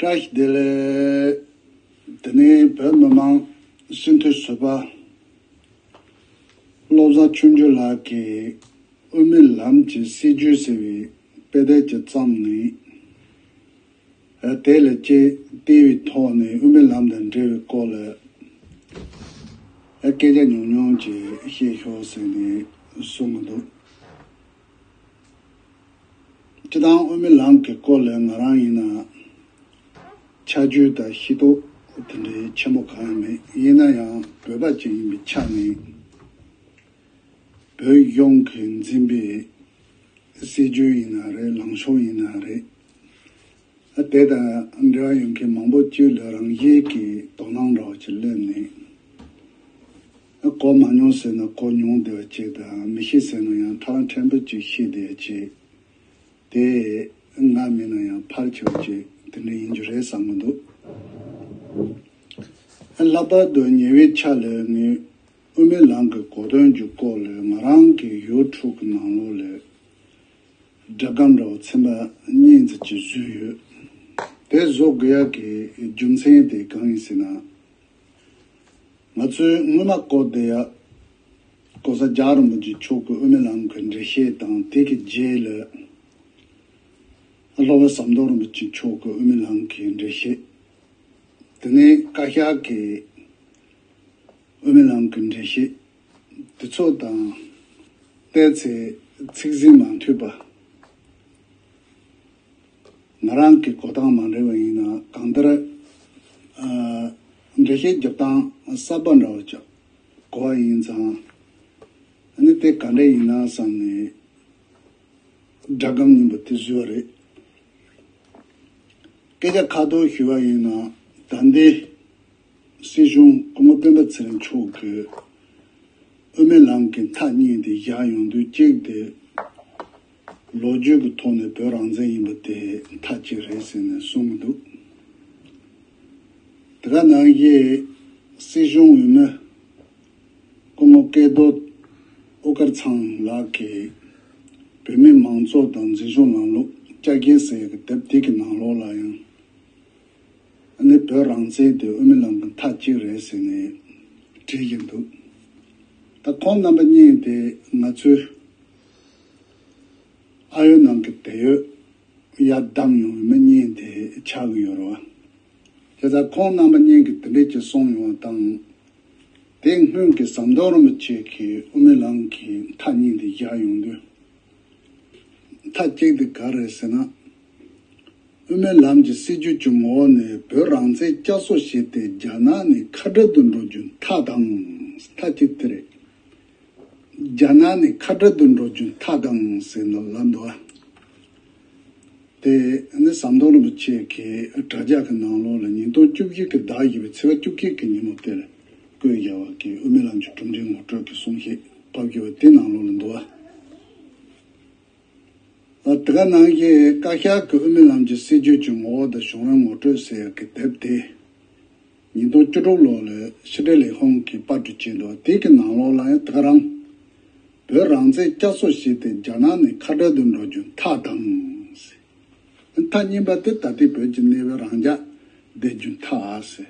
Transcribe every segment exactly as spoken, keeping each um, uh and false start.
བཀྲ་ཤིས་བདེ་ལེགས། དེ་ནས་བོད་མི་མང་སྤྱི་འཐུས་ཟུར་པ་བློ་བཟང་ཆོས་འབྱོར་ལགས་ཀྱིས་དབུ་མའི་ལམ་གྱི་སྲིད་བྱུས་ཟེར་བའི་དཔེ་དེབ་ཅིག་བརྩམས་ནས། དེ་ལ་དཔྱད་བལྟས་པའི་ཐོག་ནས་དབུ་མའི་ལམ་དང་འབྲེལ་བའི་སྐོར་ལ་སྐད་ཆ་ཉུང་ཉུང་ཅིག་བཤད་ཤོག་ཟེར་ནས་གསུང་གི་འདུག་སྤྱིར་བཏང་དབུ་མའི་ལམ་གྱི་སྐོར་ལ་ང་རང་ཡིན་ན་ཆ་རྒྱུས་དང་ཤེས་རྟོགས་དེ་འདྲའི་ཆེན་པོ་གང་ཡང་མེད། ཡིན་ན་ཡང་བོད་པ་ཅིག་ཡིན་པའི་ཆ་ནས་བོད་གཞུང་གིས་འཛིན་པའི་སྲིད་བྱུས་ཡིན་ན་རེད། ལངས་ཕྱོགས་ཡིན་ན་རེད། དེ་དང་འབྲེལ་བ་ཡོད་མཁན་མང་པོ་ཅིག་ལ་རང་བཞིན་གྱིས་དོ་སྣང་འདྲ་བོ་ཅིག་སླེབས་ནས། གོ་མ་མྱོང་ཟེར་ན་གོ་མྱོང་བསྡད་པ་ཅིག་དང་། མི་ཤེས་ཟེར་ན་ཡང་ཐག་རིང་ཕྲན་བུ་ཅིག་ཤེས་བསྡད་པ་ཅིག་དེ་ང་མིན་ན་ཡང་ཕལ་ཆེ་བ་ཅིག་དེ་འདྲ་ཡིན་རྒྱུ་རེད་བསམ་གྱི་འདུག་ལྷག་པར་དུ་ཉེ་བའི་ཆར་ལ་ངས་དབུ་མའི་ལམ་གྱི་གོ་དོན་གྱི་སྐོར་ལ་ང་རང་གི་ཡུ་ཊུབ་གི་ནང་ལོགས་ལ་སྒྲ་སྒམ་འདྲ་བོ་ཚན་པ་གཉིས་ཙམ་ཅིག་བཟོས་ཡོད། དེ་བཟོ་དགོས་ཡག་གི་རྒྱུ་མཚན་དེ་གང་ཡིན་ཟེར་ན། ང་ཚོས་སྔོན་མ་གོ་བསྡད་ཡག་༸གོང་ས་༸རྒྱལ་བ་རིན་པོ་ཆེ་མཆོག་གི་དབུ་མའི་ལམ་གྱི་འགྲེལ་བཤད་དང་། དེ་གི་རྗེས་ལ་སློབ་དཔོན་ཟམ་གདོང་རིན་པོ་ཆེ་མཆོག་གི་དབུ་མའི་ལམ་གྱི་འགྲེལ་བཤད། དེ་ནས་བཀའ་ཤག་གི་དབུ་མའི་ལམ་གྱི་འགྲེལ་བཤད་དེ་ཚོ་དང་། བལྟས་ཚེ་ཚིག་ཟིན་མ་མཐུན་པ། ང་རང་གི་གོ་སྟངས་མ་འདྲ་བ་ཡིན་ན་གང་ལྟར། ཨ། འགྲེལ་བཤད་རྒྱབ་སྟངས་གསར་པ་འདྲ་བོ་ཅིག་གོ་བ་ཡིན་ཙང་། ཨ་ནི་དེ་ག་འདྲ་ཡིན་ན་བསམ་ནས་སྒྲ་སྒམ་རྙིང་པ་དེ་བཟོས་པ་རེད། སྐད་ཆ་ཁ་ཐོག་ཞུས་པ་ཡིན་ན། ད་ལྟའི་སྲིད་གཞུང་སྐུ་ངོ་སྤེན་པ་ཚེ་རིང་མཆོག་གིས་དབུ་མའི་ལམ་གྱི་མཐའ་གཉིས་དེ་བཞག་ཡོང་དུས། གཅིག་དེ་ལོ་རྒྱུས་ཀྱི་ཐོག་ནས་བོད་རང་བཙན་ཡིན་པ་དེ་མཐའ་གཅིག་རེད་ཟེར་ནས་གསུངས་འདུག་དེ་ག་ནང་བཞིན་སྲིད་གཞུང་འོས་མི་སྐུ་ངོ་སྐལ་རྡོར་དབུ་དཀར་ཚང་ལགས་ཀྱིས་བོད་མིའི་མང་གཙོ་དང་འཛིན་སྐྱོང་ལམ་ལུགས་བསྐྱར་བརྒྱད་ཟེར་ཡག་གི་དེབ་དེ་གི་ནང་ལོགས་ལ་ཡང་ཨ་ནི་བོད་རང་བཙན་དེ་དབུ་མའི་ལམ་གྱི་མཐའ་གཅིག་རེད་ཟེར་ནས་བྲིས་ཀྱི་འདུག་ད་ཁོང་རྣམ་པ་གཉིས་དེ་ང་ཚོའི་ཨ་ཡོད་ནང་གི་དེ་ཡོད་ཡར་བདམས་ཡོང་བའི་མི་གཉིས་དེ་ཆགས་ཀྱི་ཡོད་རེད་བ། བྱས་ཙང་ཁོང་རྣམ་པ་གཉིས་ཀྱིས་དེ་འདྲས་ཅིག་གསུངས་ཡོང་བ་དང་། དེ་སྔོན་གྱི་ཟམ་གདོང་རིན་པོ་ཆེ་གིས་དབུ་མའི་ལམ་གྱི་མཐའ་གཉིས་དེ་བཞག་ཡོང་དུས། མཐའ་གཅིག་དེ་ག་རེ་རེད་ཟེར་ན། དབུ་མའི་ལམ་གྱི་སྲིད་བྱུས་ཀྱི་ངོ་བོ་ནི་བོད་རང་བཙན་བསྐྱར་གསོ་བྱས་ཏེ་རྒྱ་ནག་ནས་ཁ་བྲལ་དུ་འགྲོ་རྒྱུ་མཐའ་དང་། མཐའ་གཅིག་དེ་རེད། རྒྱ་ནག་ནས་ཁ་བྲལ་དུ་འགྲོ་རྒྱུ་མཐའ་དང་ཟེར་ནས་ལབ་འདུག་ཨ། དེ་ནི་ཟམ་གདོང་རིན་པོ་ཆེ་གི་དྲ་རྒྱ་གི་ནང་ལོགས་ལ་ཉིས་སྟོང་བཅུ་བཞི་གི་ཟླ་བཞི་པའི་ཚེས་པ་བཅུ་གཅིག་གི་ཉིན་མོ་དེར་བཀོད་བཞག་པ་གི་དབུ་མའི་ལམ་གྱི་གྲུབ་འབྲས་ངོ་སྤྲོད་ཀྱི་གསུང་བཤད་ཕབ་བཞག་པ་དེ་ནང་ལོགས་ལ་འདུག་ཨ། དེ་ག་ནང་བཞིན་བཀའ་ཤག་གི་དབུ་མའི་ལམ་གྱི་སྲིད་བྱུས་ཀྱི་ངོ་བོ་དང་བྱུང་རིམ་ངོ་སྤྲོད་ཟེར་ཡག་གི་དེབ་དེ། ཉིས་སྟོང་བཅུ་དྲུག་ལོ་ལ་ཕྱི་དྲིལ་ལས་ཁུངས་ཀྱིས་པར་སྐྲུན་བྱས་འདུག་དེ་གི་ནང་ལོགས་ལ་ཡང་དེ་ག་རང་། བོད་རང་བཙན་བསྐྱར་གསོ་བྱས་ཏེ་རྒྱ་ནག་ནས་ཁ་བྲལ་དུ་འགྲོ་རྒྱུ་མཐའ་དང་། མཐའ་གཉིས་པ་དེ་ད་ལྟའི་བོད་ཀྱི་གནས་བབ་རང་འཇགས་བསྡད་རྒྱུ་མཐའ་ཟེར།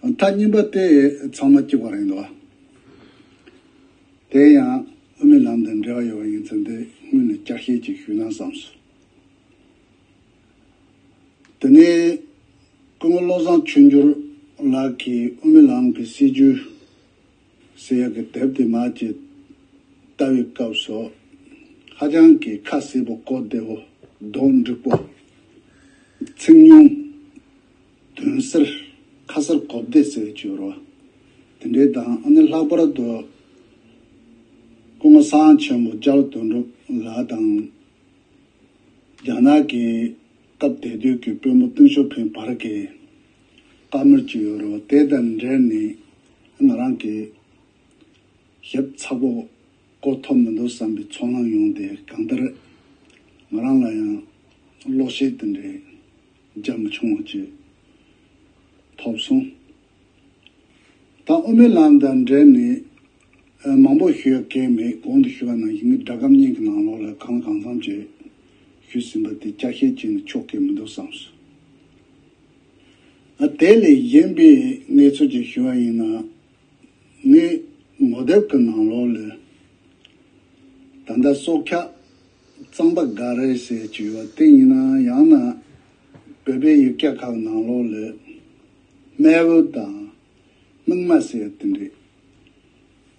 མཐའ་གཉིས་པ་དེ་ཚང་མ་གཅིག་པ་རེད་འདུག་དེ་ཡང་དབུ་མའི་ལམ་དང་འབྲེལ་བ་ཡོད་པ་ཡིན་ཙང་། དེ་སྔོན་ནས་བསྐྱར་བཤད་ཅིག་ཞུས་ན་བསམས་སོང་། དེ་ནས་སྐུ་ངོ་བློ་བཟང་ཆོས་འབྱོར་ལགས་ཀྱིས་དབུ་མའི་ལམ་གྱི་སྲིད་བྱུས་ཟེར་ཡག་གི་དེབ་དེ་མར་ཅིག་ལྟ་བའི་སྐབས་སུ། ཧ་ཅང་གི་ཁ་གསལ་པོ། གོ་བདེ་བོ། མདོག་འགྲིག་པོ། ཚིག་ཉུང་། དོན་གསལ། ཁ་གསལ་གོ་བདེ་ཟེར་བའི་ཅིག་ཡོད་རེད་བ། དེ་འདྲའི་དང་། ཨ་ནི་ལྷག་པར་དུ་སྐུ་ངོ་གསང་ཆེན་པོ་རྒྱ་ལོ་དོན་གྲུབ་ལགས་དང་། རྒྱ་ནག་གི་སྐབས་དེ་དུས་ཀྱི་དཔོན་པོ་ཏེང་ཞའོ་ཕིང་བར་གྱི་བཀའ་མོལ་ཅིག་ཡོད་རེད་བ། དེ་དང་འབྲེལ་ནས་ང་རང་གིས་ཞིབ་ཚགས་པོ་གོ་ཐུབ་མི་འདུག་བསམ་པའི་ཚོར་སྣང་ཡོང་སྟེ། གང་ལྟར་ང་རང་ལ་ཡང་བློ་ཤེད་དེ་འདྲའི་རྒྱ་མི་ཆུང་བ་ཅིག་ཐོབ་སོང་། ད་དབུ་མའི་ལམ་དང་འབྲེལ་ནས་མང་པོ་ཞུ་ཡག་གང་ཡང་མེད། གོང་དུ་ཞུས་པ་ནང་བཞིན་སྒྲ་སྒམ་གཉིས་ཀྱི་ནང་ལོགས་ལ་གང་ལ་གང་འཚམ་ཅིག་ཞུས་ཟིན་པ་དེ་བསྐྱར་བཤད་བྱས་ནས་ཆོག་གི་མི་འདུག་བསམས་སོང་། ཨ། དེ་ལས་གཞན་པའི་གནས་ཚུལ་ཅིག་ཞུ་བ་ཡིན་ན། ངས་ངོ་དེབ་ཀྱི་ནང་ལོགས་ལ། ད་ལྟ་སྲོག་ཆགས་གཙང་པ་དགའ་རེད་ཟེར་གྱི་ཡོད་པ་དེ་ཡིན་ན། ཡང་ན་བོད་པའི་ཡིག་ཆ་ཁག་ནང་ལོགས་ལ་སྨལ་བོ་དང་སྨིག་མ་ཟེར་དེ་འདྲའི་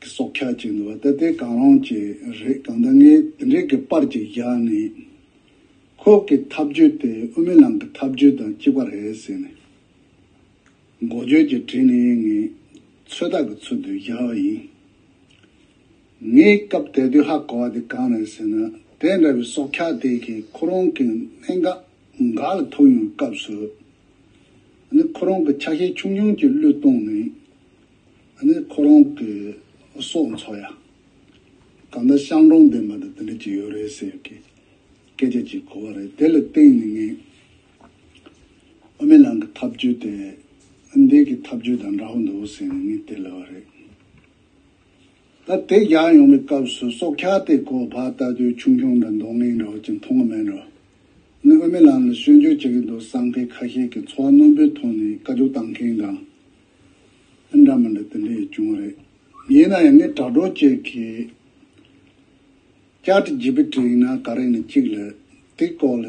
གི་སྲོག་ཆགས་ཅིག་འདུག་པ། ད་དེ་གང་རུང་ཅིག་རེད། གང་ལྟར་ངས་དེ་འདྲའི་གི་པར་ཅིག་བཞག་ནས། ཁོ་གི་ཐབས་ཇུས་དེ་དབུ་མའི་ལམ་གྱི་ཐབས་ཇུས་དང་གཅིག་པ་རེད་ཟེར་ནས། འགོ་བརྗོད་ཅིག་བྲིས་ནས་ངས་ཚོད་ལྟ་གི་ཚུལ་དུ་བཞག་པ་ཡིན། ངས་སྐབས་དེ་དུས་ཧ་གོ་བ་དེ་གང་རེད་ཟེར་ན། དེ་འདྲ་བའི་སྲོག་ཆགས་དེ་གིས་ཁོ་རང་གི་གནད་འགག་འགག་ལ་ཐུག་ཡོང་སྐབས་སུ། ཨ་ནི་ཁོ་རང་གི་ཆ་ཤས་ཆུང་ཆུང་ཅིག་བློས་གཏོང་ནས། ཨ་ནི་ཁོ་རང་གི་སྲོག་འཚོ་ཡ། གང་ལྟར་གཤམ་རོང་ལྡན་པ་དང་དེ་འདྲ་ཅིག་ཡོད་རེད་ཟེར་གི་སྐད་ཆ་ཅིག་གོ་བ་རེད། དེ་ལ་བརྟེན་ནས་ངས་དབུ་མའི་ལམ་གྱི་ཐབས་ཇུས་དེ་འདི་གི་ཐབས་ཇུས་དང་འདྲ་བོ་འདུག་ཟེར་ནས་ངས་དེ་ལབ་པ་རེད། ད་དེ་བཞག་ཡོང་བའི་སྐབས་སུ་སྲོག་ཆགས་དེ་ཁོ་ཕར་ལྟ་དུས་ཆུང་ཆུང་འདྲ། མདོག་ངན་འདྲ་བོ་ཅིག་མཐོང་གི་མེད་འགྲོ། ནི་དབུ་མའི་ལམ་ལ་སྐྱོན་བརྗོད་བྱེད་ཀྱི་འདུག་བསམ་མཁན་ཁ་ཤས་ཀྱིས་འཚོ་བ་རྣོན་པོའི་ཐོག་ནས་བཀའ་བཀྱོན་བཏང་མཁན་དང་། འདྲ་མི་འདྲ་དེ་འདྲ་ཡང་བྱུང་བ་རེད། ཡིན་ན་ཡང་ངས་དྲ་གྲོགས་བཅས་ཀྱིས་བཅར་འདྲི་བརྒྱུད་སྤེལ་བྲིས་ན་ག་རེ་ནི་གཅིག་ལ་དེ་སྐོར་ལ་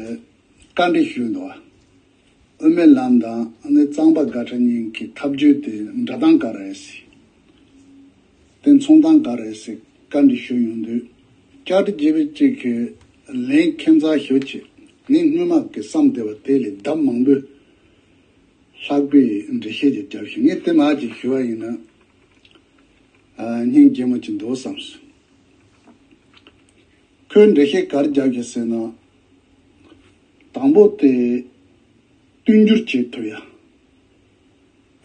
བཀའ་འདྲི་ཞུས་འདུག་བ། དབུ་མའི་ལམ་དང་ཨ་ནི་གཙང་པ་དགའ་གྲགས་གཉིས་ཀྱི་ཐབས་ཇུས་དེ་འདྲ་སྟངས་ག་རེ་རེད་ཟེར། དེ་མཚུངས་སྟངས་ག་རེ་རེད་ཟེར་བཀའ་འདྲི་ཞུས་ཡོང་དུས། བཅར་འདྲི་བརྒྱུད་སྤེལ་བཅས་ཀྱིས་ལན་ཁྱད་མཚར་ཞེ་པོ་ཅིག་ངས་སྔོན་མ་གི་བསམ་བསྡད་པ་དེ་ལས་ལྡབ་མང་པོས་ལྷག་པའི་འགྲེལ་བཤད་ཅིག་བརྒྱབ་ཤིང་། ངས་དེ་མ་ཅིག་ཞུ་བ་ཡིན་ན། ཨ། སྙིང་རྗེ་མོ་ཅིག་འདུག་བསམས་སོང་། ཁོས་འགྲེལ་བཤད་ག་རེ་བརྒྱབ་ཤག་ཟེར་ན། དང་པོ་དེ་བསྟུན་འགྱུར་བྱེད་ཐུབ་ཡ།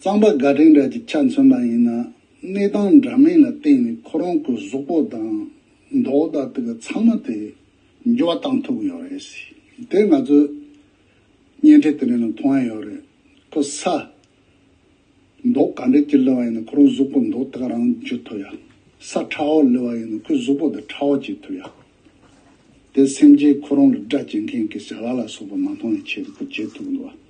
གཙང་པ་དགའ་གྲགས་འདྲ་ཅིག་ཆ་མཚོན་པ་ཡིན་ན། གནས་སྟངས་འདྲ་མིན་ལ་བརྟེན་ནས་ཁོ་རང་གི་གཟུགས་པོ་དང་མདོག་དང་དེ་ག་ཚང་མ་དེ་འགྱུར་བ་བཏང་ཐུབ་ཀྱི་ཡོད་རེད། དེ་ང་ཚོས་བརྙན་འཕྲིན་དེ་འདྲ་ནང་མཐོང་ཡ་ཡོད་རེད། ཁོ་ས་མདོག་ག་འདྲ་ཅིག་སླེབས་པ་ཡིན་ན་ཁོ་རང་གཟུགས་པོ་མདོག་དེ་ག་རང་འགྱུར་ཐུབ་ཡ། ས་ཁྲ་བོ་སླེབས་པ་ཡིན་ན་ཁོའི་གཟུགས་པོ་དེ་ཁྲ་བོ་བྱེད་ཐུབ་ཡ། དེ་སེམས་ཅན་ཁོ་རང་ལ་དགྲ་བྱེད་མཁན་གྱི་བྱ་བ་ལ་སོགས་པ་མ་མཐོང་བའི་ཆེད་དུ་ཁོ་བྱེད་ཐུབ་འདུག་བ།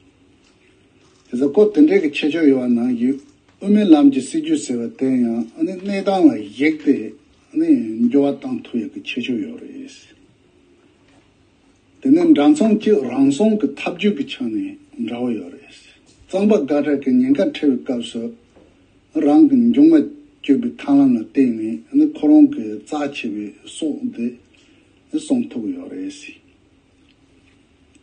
དེ་ཚོ་ཁོ་དེ་འདྲའི་གི་ཁྱད་ཆོས་ཡོད་པ་ནང་བཞིན། དབུ་མའི་ལམ་གྱི་སྲིད་ཇུས་ཟེར་བ་དེ་ཡང་ཨ་ནི་གནས་སྟངས་ལ་གཞིགས་ཏེ་ཨ་ནི་འགྱུར་བ་བཏང་ཐུབ་ཡག་གི་ཁྱད་ཆོས་ཡོད་རེད། དེ་ནས་འདྲ་མཚུངས་ཀྱི་རང་སྲུང་གི་ཐབས་ཇུས་ཀྱི་ཆ་ནས་འདྲ་བོ་ཡོད་རེད། གཙང་པ་དགའ་གྲགས་ཀྱིས་ཉེན་ཁ་འཕྲད་པའི་སྐབས་སུ་རང་གི་མཇུག་མ་གཅོད་པའི་ཐབས་ལམ་ལ་བརྟེན་ནས་ཨ་ནི་ཁོ་རང་གི་རྩ་ཆེ་བའི་སྲོག་དེ་སྲུང་ཐུབ་ཀྱི་ཡོད་རེད།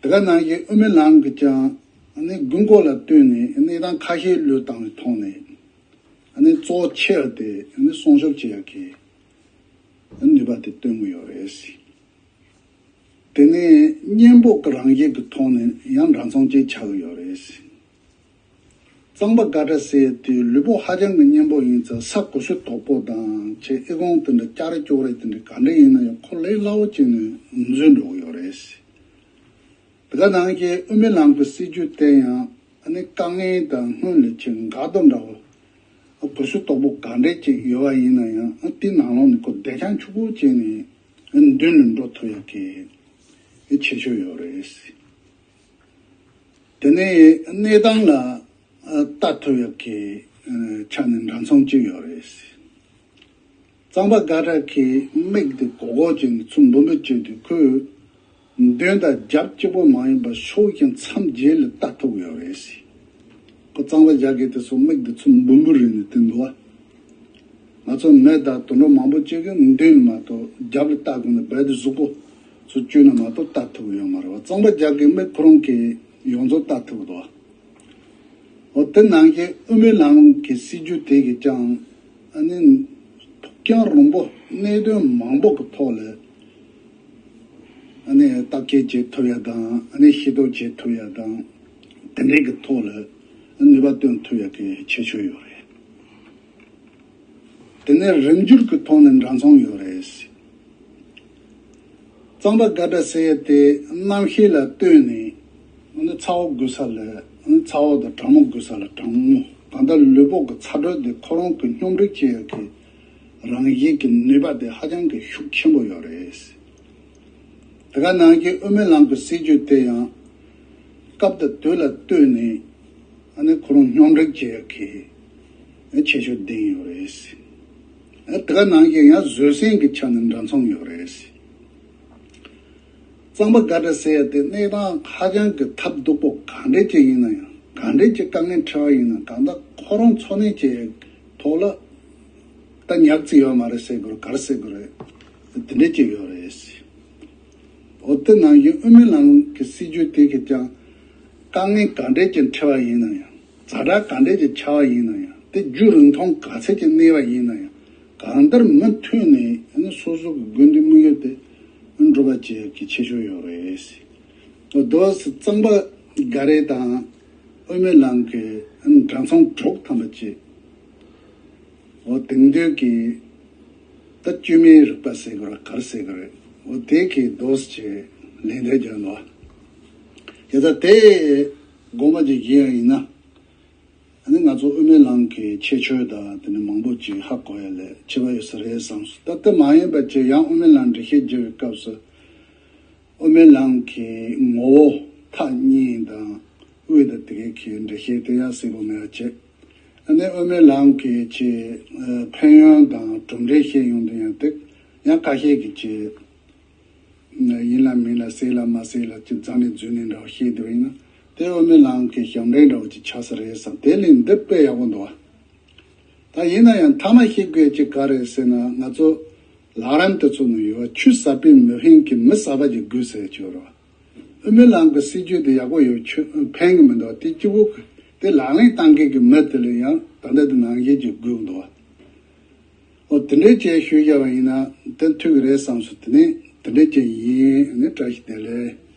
དེ་ག་ནང་བཞིན་དབུ་མའི་ལམ་གྱིས་ཀྱང་ཨ་ནི་དགོས་མཁོ་ལ་ལྟོས་ནས་གནས་སྟངས་ཁ་ཤས་བློས་བཏང་བའི་ཐོག་ནས་ཨ་ནི་གཙོ་ཆེ་བ་དེ་ཨ་ནི་སྲུང་སྐྱོབ་བྱེད་ཡག་གི་ནུས་པ་དེ་སྟོན་གྱི་ཡོད་རེད། དེ་ནས་གཉེན་པོ་གི་རང་བཞིན་གྱི་ཐོག་ནས་ཡང་འདྲ་མཚུངས་ཅིག་ཆགས་ཀྱི་ཡོད་རེད། གཙང་པ་དགའ་གྲགས་ཟེར་དེ་ལུས་པོ་ཧ་ཅང་གི་གཉེན་པོ་ཡིན་ཙང་། ས་གོ་ཤུ་དོག་པོ་དང་ཆེ་ཨི་ཁུང་དེ་འདྲ་ལྕགས་རི་ཅོག་རི་དེ་འདྲ་ག་འདྲ་ཡིན་ན་ཡང་ཁོ་ལས་སླ་བོ་བྱས་ནས་འཛུལ་འགྲོ་གི་ཡོད་རེད། དེ་ག་ནང་བཞིན་དབུ་མའི་ལམ་གྱི་སྲིད་ཇུས་དེ་ཡང་ཨ་ནི་དཀའ་ངལ་དང་སྔོན་ལས་ཆེས་འགག་རྡོ་འདྲ་བོ། གོ་ཤུ་དོག་པོ་ག་འདྲས་ཅིག་ཡོད་པ་ཡིན་ན་ཡང་ཨ་དེ་ནང་ལོགས་ནས་ཁོ་བདེ་ཐང་ཕྱུག་པོ་བྱས་ནས་མདུན་ལ་འགྲོ་ཐུབ་ཡག་གི་ཁྱད་ཆོས་ཡོད་རེད། དེ་ནས་གནས་སྟངས་ལ་ལྟ་ཐུབ་ཡག་གི་ཆ་ནས་འདྲ་མཚུངས་ཅིག་ཡོད་རེད། གཙང་པ་དགའ་གྲགས་ཀྱི་མིག་དེ་གོག་གོག་ཅིག་ནས་ཚུར་འབུམ་འབུམ་བྱས་དུས་ཁོས་མདུན་དང་རྒྱབ་གཅིག་པོ་མ་ཡིན་པར་ཕྱོགས་བཞི་མཚམས་བརྒྱད་ལ་ལྟ་ཐུབ་ཡོད་རེད། ཁོ་གཙང་པ་བཞག་གི་དེ་ཚོ་མིག་དེ་ཚུར་འབུམ་འབུམ་རིང་ནས་བསྟན་འདུག་བ། ང་ཚོ་མི་དང་དུད་འགྲོ་མང་པོ་ཅིག་གིས་མདུན་ནས་མ་གཏོགས་རྒྱབ་ལ་ལྟ་དགོས་ན་རྦད་དེ་གཟུགས་པོ་ཚུར་བཅོས་ན་མ་གཏོགས་ལྟ་ཐུབ་ཡོད་མ་རེད་བ། གཙང་པ་བཞག་གི་མིག་ཁོ་རང་གིས་ཡོངས་རྫོགས་ལྟ་ཐུབ་འདུག་བ། འོ་དེ་ནང་བཞིན་དབུ་མའི་ལམ་གྱི་སྲིད་ཇུས་དེ་གིས་ཀྱང་ཨ་ནི་ཕུགས་རྒྱང་རིང་པོ་གནད་དོན་མང་པོ་གི་ཐོག་ལ་ཨ་ནི་ལྟ་སྐྱེལ་བྱེད་ཐུབ་ཡ་དང་ཨ་ནི་ཤེས་རྟོགས་བྱེད་ཐུབ་ཡ་དང་དེ་འདྲའི་གི་ཐོག་ལ་ནུས་པ་བཏོན་ཐུབ་ཡ་གི་ཁྱད་ཆོས་ཡོད་རེད། དེ་ནས་རིམ་འགྱུར་གྱི་ཐོག་ནས་འདྲ་མཚུངས་ཡོད་རེད། གཙང་པ་དགའ་གྲགས་ཟེར་ཡས་དེ་རྣམ་ཤེས་ལ་ལྟོས་ནས་ཨ་ནི་ཚ་བོ་དགོས་ས་ལ་ཨ་ནི་ཚ་བོ་དང་གྲང་མོ་དགོས་ས་ལ་གྲང་མོ། གང་ལྟར་ལུས་པོ་གི་ཚ་དྲོད་དེ་ཁོ་རང་གི་སྙོམས་སྒྲིག་བྱེད་ཡག་གི་རང་བཞིན་གྱི་ནུས་པ་དེ་ཧ་ཅང་གི་ཤུགས་ཆེན་པོ་ཡོད་རེད། དེ་ག་ནང་བཞིན་དབུ་མའི་ལམ་གྱི་སྲིད་ཇུས་དེ་ཡང་སྐབས་དང་དུས་ལ་ལྟོས་ནས་ ཨ་ནི་ཁོ་རང་སྙོམས་སྒྲིག་བྱེད་ཡག་གི་ཆེ་ཤོས་ལྡན་ཡོད་རེད། ཨ་དེ་ག་ནང་བཞིན་ཡང་བཟོད་བསྲན་གྱི་ཆ་ནས་འདྲ་མཚུངས་ཡོད་རེད། གཙང་པ་དགའ་བྲལ་ཟེར་ཡ་དེ་གནས་སྟངས་ཧ་ཅང་གི་ཐབས་སྡུག་པོ་ག་འདྲས་ཅིག་ཡིན་ན་ཡང་། ག་འདྲས་ཅིག་དཀའ་ངལ་འཕྲད་པ་ཡིན་ན། གང་ལྟར་ཁོ་རང་འཚོ་གནས་ཀྱི་ཐོག་ལ་ད་ཉག་ཙིག་ཡོད་མ་རེད་ཟེར་དགོས་རེད། ག་རེ་ཟེར་དགོས་རེད། དེ་འདྲས་ཅིག་ཡོད་རེད། འོ་དེ་ནང་བཞིན་དབུ་མའི་ལམ་གྱི་སྲིད་བྱུས་དེ་གིས་ཀྱང་དཀའ་ངལ་ག་འདྲས་ཅིག་འཕྲད་པ་ཡིན་ན་ཡང་། ཛ་དྲག་ག་འདྲས་ཅིག་ཆགས་པ་ཡིན་ན་ཡང་། དེ་རྒྱུན་རིང་ཐུང་ག་ཚད་ཅིག་གནས་པ་ཡིན་ན་ཡང་། གང་ལྟར་མུ་མཐུད་ནས་ཨ་ནི་སོ་སོ་གི་དགོས་འདུན་དམིགས་ཡུལ་དེ་འགྲུབ་པ་བྱེད་ཡག་གི་ཆེ་ཤོས་ཡོད་རེད། འོ་དོ་གཙང་པ་དགའ་བྲལ་དང་དབུ་མའི་ལམ་གྱི་ཨ་ནི་འདྲ་མཚུངས་གྲོགས་ཐམ་པ་བྱེད། འོ་དེང་དུས་ཀྱི་ད་བཅོས་མའི་རིག་པ་ཟེར་དགོས་རེད། ག་རེ་ཟེར་དགོས་རེད། འོ་དེ་གི་དོ་ཟེར་ལན་འདེབས་རྒྱག་འདུག་བ། དེ་ལྟར་དེ་དགོངས་པ་ཅིག་བཞེས་ཡ་ཡིན་ན། ཨ་ནི་ང་ཚོ་དབུ་མའི་ལམ་གྱི་ཁྱད་ཆོས་དང་དེ་ནི་མང་པོ་ཅིག་ཧ་གོ་ཡ་ལས་ཁྱད་པར་ཡོད་ས་རེད་བསམ་སོང་། ད་དེ་མ་ཡིན་པ་ཅིག་ཡང་དབུ་མའི་ལམ་འགྲེལ་བཤད་བགྱི་བའི་སྐབས་སུ། དབུ་མའི་ལམ་གྱི་ངོ་བོ་ཐ་སྙད་དང་དབུས་དང་དེ་གའི་གི་འགྲེལ་བཤད་དེ་ཡང་གསལ་པོ་མེད་པ་བྱས། ཨ་ནི་དབུ་མའི་ལམ་གྱི་ཆེས་ཕན་ཡོན་དང་གྲུབ་འབྲས་བཤད་ཡོང་དུས་ཡང་དེ་ཡང་ཁ་ཤས་ཀྱིས་ཆེས་ཡིན་ལ་མིན་ལ་གསལ་ལ་མ་གསལ་ལ་ཅིག་རྩ་ནས་རྫུན་ནས་འདྲ་བོ་བཤད་དེ་བ་ཡིན་ན། དེ་དབུ་མའི་ལམ་གྱི་ཞབས་འདྲེན་འདྲ་བོ་ཅིག་ཆགས་ས་རེད་བསམ། དེ་ལས་འདི་དཔེ་ཡག་པོ་འདུག་བ། ད་ཡིན་ན་ཡང་མཐའ་མ་བཤད་དགོས་ཅིག་ག་རེ་ཟེར་ན། ང་ཚོ་ལམ་རིམ་དེ་ཚོ་ནང་ཡོད་པ། ཆུ་ཟབ་པས་མི་ཕན་གྱི་མི་ཟབ་པ་ཅིག་དགོས་ཟེར་གྱི་ཡོད་རེད་བ། དབུ་མའི་ལམ་གྱི་སྲིད་བྱུས་དེ་ཡག་པོ་ཡོད། ཆུ་ཕན་གྱི་མི་འདུག་བ། དེ་གཅིག་པོ་དེ་ལག་ལེན་བསྟར་མཁན་གྱི་མི་དེ་ལ་ཡང་ད་ལྟ་དེ་ནང་བཞིན་ཅིག་དགོས་འདུག་བ། འོ་དེ་འདྲས་ཅིག་ཞུས་བཞག་པ་ཡིན་ན་དེ་འཐུས་ཀྱི་རེད་བསམ་སོང་། དེ་ནས་དེ་འདྲས་ཅིག་ཡིན། ཨ་ནི་བཀྲ་ཤིས་བདེ་ལེགས།